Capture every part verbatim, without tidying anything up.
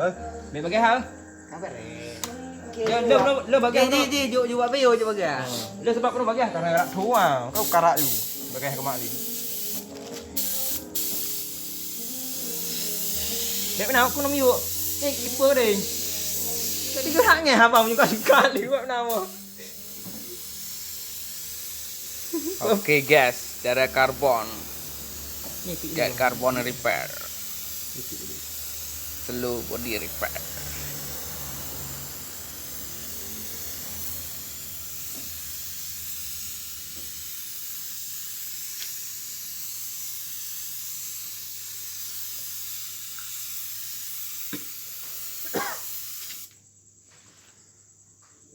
Beuh, bèk bagaih ha. Sabar, eh. Okey. Lôn, lôn, lôn bagaih. Jih, jih, jih, jok, jok bak payô, jok bagaih. Lôn sebab lôn bagaih karena rak tuha. Kau karak lu. Bagaih keu mak lé. Bèk na aku nam yuk. Eh, kipeue deh. Tadi keu hak nyan abang juga suka lé buat nama. Oke guys, cara karbon. Ni, cik, cat ni. Carbon repair. Ni, cik, ni. Slow body repair.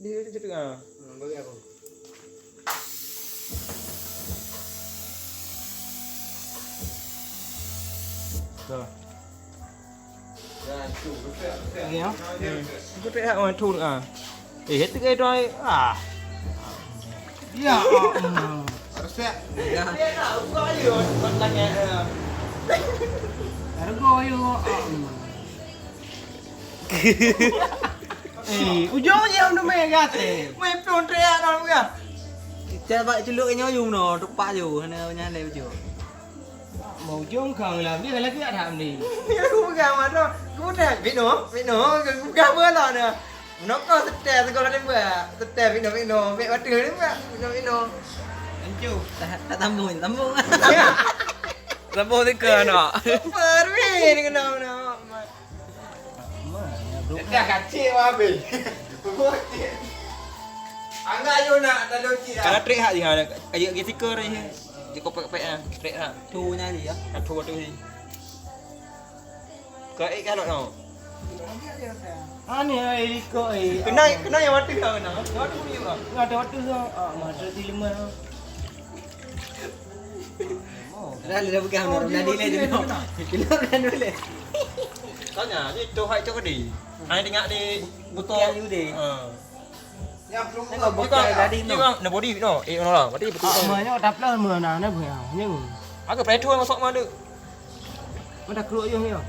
Dia macam tu, ah. Hmm, bagi aku. Dah. Dah, tu, betul, betul. Ya. Hmm. Aku tak nak orang tu, ah. Eh, itu kayak tu, ah. Ya, ah, hmm. Harus tak? Ya. Dia nak buka je, orang tanya, ah. Harga you, ah, hmm. Eh, ujong je hana mé gaté. Mé plong teriak dah bukan. Kita bak culuk nyoe yum no, tupak ju, hana nyang lé baju. Mau ujong kang lah, dia lagi ada ni. Dia aku pegang mata. Aku dah, bino, bino, aku pegang bola dah. Nokong setel sekolah dia buat. Setel bino, bino, bek batu dia buat. Bino, bino. Ancu. Tak, tak tambung, tambung. Tambung teka nak. Super, weh, dia kena, kena. Dah kacik habis. Angah you nak lalu cik dah. Kalau trek hak dia, ayo pergi stiker ni. Dia kau pek-pek ah, trek hak. Tu nya dia. Aku tu ni. Kau eh kalau no. Ani ai kau eh. Kena kena yang mata kau kena. Kau tu ni ah. Ada waktu kau. Ah, mata di lemah. Dah, dah pegang, oh, dah dia, dia, dia, dia. Dia dah boleh. Tanya, ni tu hai cok di. Hai tengok di botol. Bukan you deh. Ha. Yang belum tengok botol tadi tu. Nak body tu. Eh, mana lah? Berarti betul. Ah, mana tak pelan mana nak buat. Ni. Aku petrol masuk mana? Mana keluar you ni? Ha?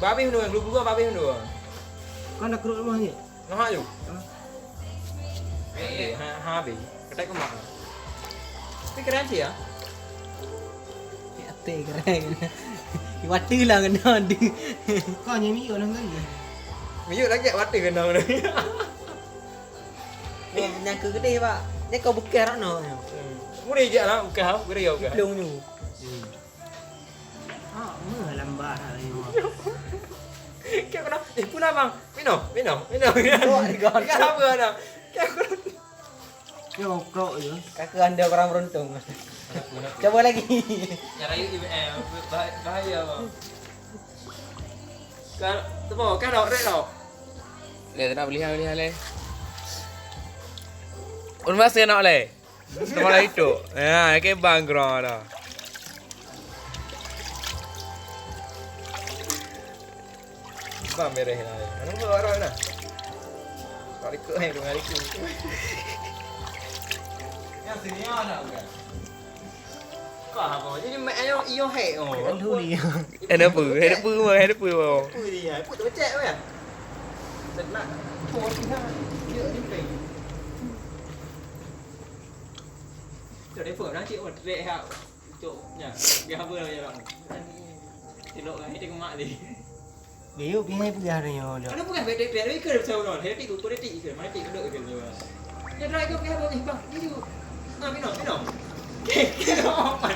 Babih mana? Guru-guru babih mana? Kan dah keluar rumah ni. Nah, yuk. Hah? Eh, eh, ha, ha, habis. Ketek kemak. Tapi keren sih ya. Ate keren. Waktu lah kena di. Kau nyanyi orang kan dia. Miyuk lagi waktu kena orang. Wah, nyangka gede, Pak. Ni kau bukan rano. Hmm. Boleh je lah, bukan, boleh ya, bukan. Belum tu. Hmm. Ah, meuh lambat hari ni. Kau kena, eh, pula bang. Minum, minum, minum. Oh, my God. Kau apa dah? Kau kena. Yo, kok je. Kakak anda kurang beruntung. Coba lagi. Yang rayu ni, eh, bah-, bahaya bang. Kau, tu bang, kau nak rek tau. Leh, tak nak beli hal, beli hal leh. Un masih nak leh. Teuma lah itu. Ya, ke bang kena dah. Bang beres lah. Mana mau orang nak? Tak ikut hai dengan aku. Yang sini ada bukan? Kau apa? Jadi mak ayah iyo hai oh. Kan dulu ni. Ada apa? Ada apa? Ada apa? Apa dia? Apa tu cek apa? Senak. Oh, dia. Dia ni peng. Cok depot dah cik oh trek hak. Cok nya. Dia apa dah jalan. Tilok kan dia kemak ni. Dia yuk pihak peugah dia nyoe dah. Kenapa kan beda beda ke macam orang? Hetik tu politik ke? Mana tik duduk ke dia? Ya dah ikut pihak bang bang. Dia tu. Ah minum minum. Ke ke amat.